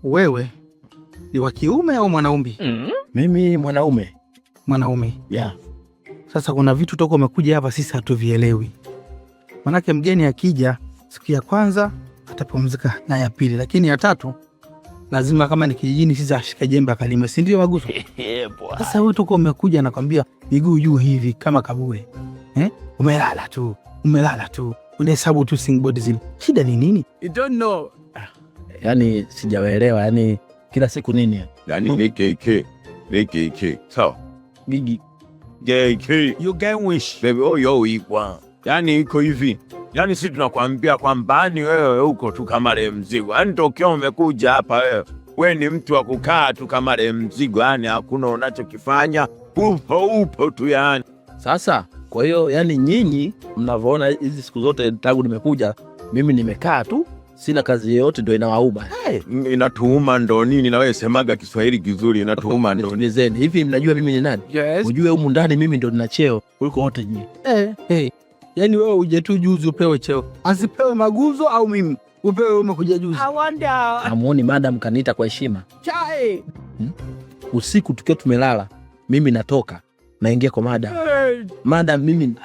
Wewe ni wa kiume au mwanaume? Mimi mwanaume. Mwanaume. Yeah. Sasa kuna vitu toka umekuja hapa sisi hatuvielewi. Manake mgeni akija siku ya kwanza atapumzika na ya pili, lakini ya tatu lazima kama ni kijijini sisi ashike jembe akalime, si ndio Maguso? Sasa wewe toka umekuja nakwambia miguu juu hivi kama kabue. Eh? Umelala tu, umelala tu. Unahesabu tu singboard zile. Shida ni nini? You don't know. Yaani sijawaelewa, yani kila siku nini? Yani ni KK. Ni KK. Sawa. Gigi. JK. You get wish. Baby, oh yo ikwa. Yani iko hivi. Yani sisi tunakwambia kwamba ni wewe huko tu kama le mzigo. Yani tokeo umekuja hapa wewe. We ni mtu wa kukaa tu kama le mzigo, yani hakuna unachokifanya. Upo upo tu yani. Sasa kwa hiyo yani nyinyi mnavyoona hizi siku zote tangu nimekuja mimi nimekaa tu sina kazi yoyote, ndio inawauma. Hey, inatuuma ndo nini? Na wewe semaga Kiswahili kizuri, inatuuma ndo nini? Nisikilizeni, hivi mnajua mimi ni nani? Yes. Ujue humu ndani mimi ndo nina cheo kuliko wote nyinyi. Eh, eh. Yaani wewe uje tu juzi upewe cheo. Asipewe Maguzo au mimi? Upewe umekuja juzi. I wonder. Hamuoni madam kaniita kwa heshima Chai. Usiku tukiwa tumelala, mimi natoka naingia kwa madam. Hey. Madam mimi